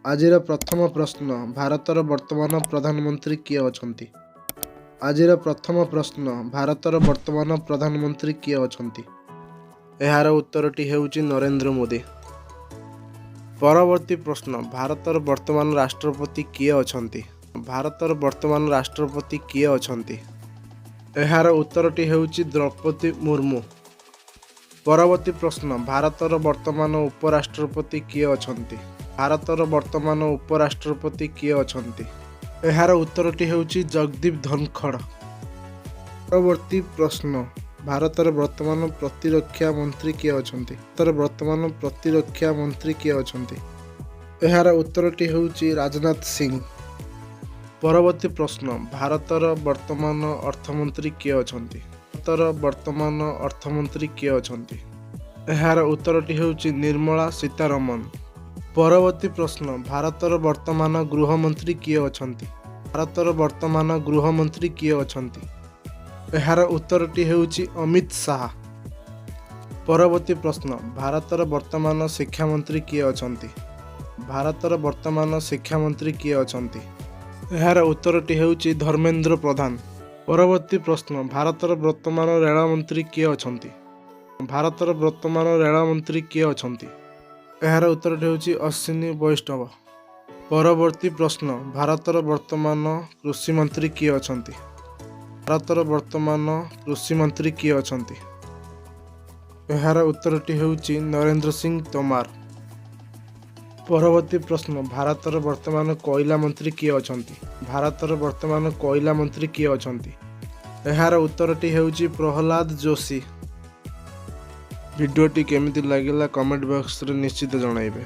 ଆଜିର ପ୍ରଥମ ପ୍ରଶ୍ନ, ଭାରତର ବର୍ତ୍ତମାନ ପ୍ରଧାନମନ୍ତ୍ରୀ କିଏ ଅଛନ୍ତି? ଆଜିର ପ୍ରଥମ ପ୍ରଶ୍ନ, ଭାରତର ବର୍ତ୍ତମାନ ପ୍ରଧାନମନ୍ତ୍ରୀ କିଏ ଅଛନ୍ତି? ଏହାର ଉତ୍ତରଟି ହେଉଛି ନରେନ୍ଦ୍ର ମୋଦି। ପରବର୍ତ୍ତୀ ପ୍ରଶ୍ନ, ଭାରତର ବର୍ତ୍ତମାନ ରାଷ୍ଟ୍ରପତି କିଏ ଅଛନ୍ତି? ଭାରତର ବର୍ତ୍ତମାନ ରାଷ୍ଟ୍ରପତି କିଏ ଅଛନ୍ତି? ଏହାର ଉତ୍ତରଟି ହେଉଛି ଦ୍ରୌପଦୀ ମୁର୍ମୁ। ପରବର୍ତ୍ତୀ ପ୍ରଶ୍ନ, ଭାରତର ବର୍ତ୍ତମାନ ଉପରାଷ୍ଟ୍ରପତି କିଏ ଅଛନ୍ତି? ଭାରତର ବର୍ତ୍ତମାନ ଉପରାଷ୍ଟ୍ରପତି କିଏ ଅଛନ୍ତି? ଏହାର ଉତ୍ତରଟି ହେଉଛି ଜଗଦୀପ ଧନଖଡ଼। ପରବର୍ତ୍ତୀ ପ୍ରଶ୍ନ, ଭାରତର ବର୍ତ୍ତମାନ ପ୍ରତିରକ୍ଷା ମନ୍ତ୍ରୀ କିଏ ଅଛନ୍ତି? ଭାରତର ବର୍ତ୍ତମାନ ପ୍ରତିରକ୍ଷା ମନ୍ତ୍ରୀ କିଏ ଅଛନ୍ତି? ଏହାର ଉତ୍ତରଟି ହେଉଛି ରାଜନାଥ ସିଂ। ପରବର୍ତ୍ତୀ ପ୍ରଶ୍ନ, ଭାରତର ବର୍ତ୍ତମାନ ଅର୍ଥମନ୍ତ୍ରୀ କିଏ ଅଛନ୍ତି? ଭାରତର ବର୍ତ୍ତମାନ ଅର୍ଥମନ୍ତ୍ରୀ କିଏ ଅଛନ୍ତି? ଏହାର ଉତ୍ତରଟି ହେଉଛି ନିର୍ମଳା ସୀତାରମଣ। ପରବର୍ତ୍ତୀ ପ୍ରଶ୍ନ, ଭାରତର ବର୍ତ୍ତମାନ ଗୃହମନ୍ତ୍ରୀ କିଏ ଅଛନ୍ତି? ଭାରତର ବର୍ତ୍ତମାନ ଗୃହମନ୍ତ୍ରୀ କିଏ ଅଛନ୍ତି? ଏହାର ଉତ୍ତରଟି ହେଉଛି ଅମିତ ଶାହା। ପରବର୍ତ୍ତୀ ପ୍ରଶ୍ନ, ଭାରତର ବର୍ତ୍ତମାନ ଶିକ୍ଷାମନ୍ତ୍ରୀ କିଏ ଅଛନ୍ତି? ଭାରତର ବର୍ତ୍ତମାନ ଶିକ୍ଷାମନ୍ତ୍ରୀ କିଏ ଅଛନ୍ତି? ଏହାର ଉତ୍ତରଟି ହେଉଛି ଧର୍ମେନ୍ଦ୍ର ପ୍ରଧାନ। ପରବର୍ତ୍ତୀ ପ୍ରଶ୍ନ, ଭାରତର ବର୍ତ୍ତମାନ ରେଳମନ୍ତ୍ରୀ କିଏ ଅଛନ୍ତି? ଭାରତର ବର୍ତ୍ତମାନ ରେଳମନ୍ତ୍ରୀ କିଏ ଅଛନ୍ତି? ଏହାର ଉତ୍ତରଟି ହେଉଛି ଅଶ୍ୱିନୀ ବୈଷ୍ଣବ। ପରବର୍ତ୍ତୀ ପ୍ରଶ୍ନ, ଭାରତର ବର୍ତ୍ତମାନ କୃଷିମନ୍ତ୍ରୀ କିଏ ଅଛନ୍ତି? ଭାରତର ବର୍ତ୍ତମାନ କୃଷିମନ୍ତ୍ରୀ କିଏ ଅଛନ୍ତି? ଏହାର ଉତ୍ତରଟି ହେଉଛି ନରେନ୍ଦ୍ର ସିଂ ତୋମାର। ପରବର୍ତ୍ତୀ ପ୍ରଶ୍ନ, ଭାରତର ବର୍ତ୍ତମାନ କୋଇଲା ମନ୍ତ୍ରୀ କିଏ ଅଛନ୍ତି? ଭାରତର ବର୍ତ୍ତମାନ କୋଇଲା ମନ୍ତ୍ରୀ କିଏ ଅଛନ୍ତି? ଏହାର ଉତ୍ତରଟି ହେଉଛି ପ୍ରହ୍ଲାଦ ଯୋଶୀ। ଭିଡ଼ିଓଟି କେମିତି ଲାଗିଲା, କମେଣ୍ଟ ବକ୍ସରେ ନିଶ୍ଚିତ ଜଣାଇବେ।